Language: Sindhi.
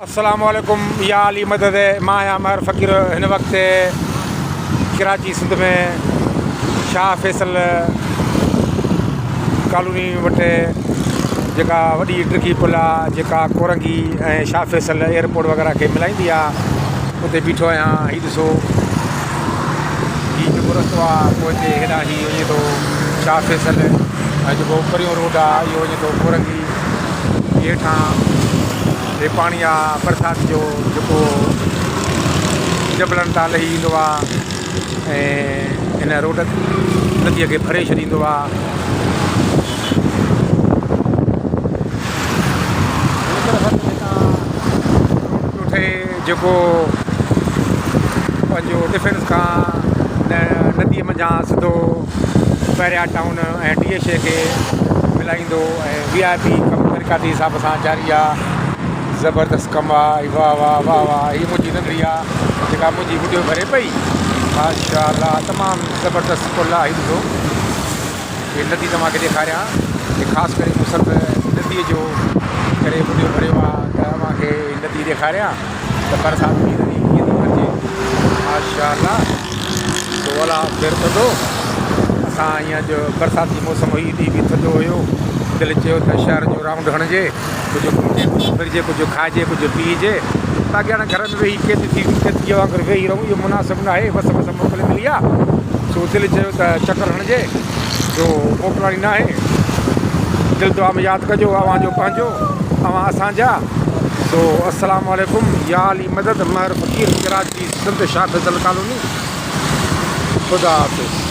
السلام عليڪم يا علي مدد مان آهيان مهر فقير هن وقت ڪراچي سنڌ ۾ شاهه فيصل ڪالوني وٽ جيڪا وڏي ڊگهي پل آ جيڪا ڪورنگي ۽ شاهه فيصل ايئرپورٽ وغيره کي ملائيندي آ اتي بيٺو آهيان هي ڏسو هي جيڪو رستو آ پوئتي هيڏانهن هي وڃي ٿو شاهه فيصل ۽ جيڪو پريون روڊ آ اهو وڃي ٿو ڪورنگي هيٺان هي پاڻي آ برسات جو جيڪو جبلن تان لهي ايندو آ ۽ هن روڊ نديء کي ڀري ڇڏيندو آ. هن طرف هتان روڊ پيو ٺهي جيڪو پنهنجو ڊفينس کان نديء منجهان سڌو بحريا ٽائون ۽ ڊي ايڇ اي کي ملائيندو ۽ وي آء پي ڪم طريقاتي حساب سان جاري آ زبردست ڪم آ واه واه واه واه هي منهنجي ننڍڙي آ جيڪا منهنجي وڊيو ڀري پئي ماشاء الله تمام زبردست پل آ هي ڏسو هي ندي توهان کي ڏيکاريان هي خاص ڪري مون سڀ ندي جو ڪري وڊيو ڀريو آ ته اوهان کي ندي ڏيکاريان ته برسات ۾ ندي ڪيئن ٿي ڀرجي ماشاء الله سو الله خير ڪندو اسان ائين اڄ برسات جي موسم هئي ڏينهن به ٿڌو هيو دل چيو ته شهر جو رائونڊ هڻجي ڪجهه گهمجي ڪجهه ڦرجي ڪجهه کائجي ڪجهه پيئجي باقي هاڻي گهر ۾ ويهي قيد ٿي قيديء وانگر ويهي رهون اهو مناسب نه آهي وس وس موڪل ملي آ سو دل چيو ته چڪر هڻجي جو موڪلاڻي نه آهي دل دعا ۾ ياد ڪجو اوهان جو پنهنجو اوهان اسان جا سو السلام عليڪم يا علي مدد مهر فقير ڪراچي سنڌ شاهه فيصل ڪالوني خدا حافظ.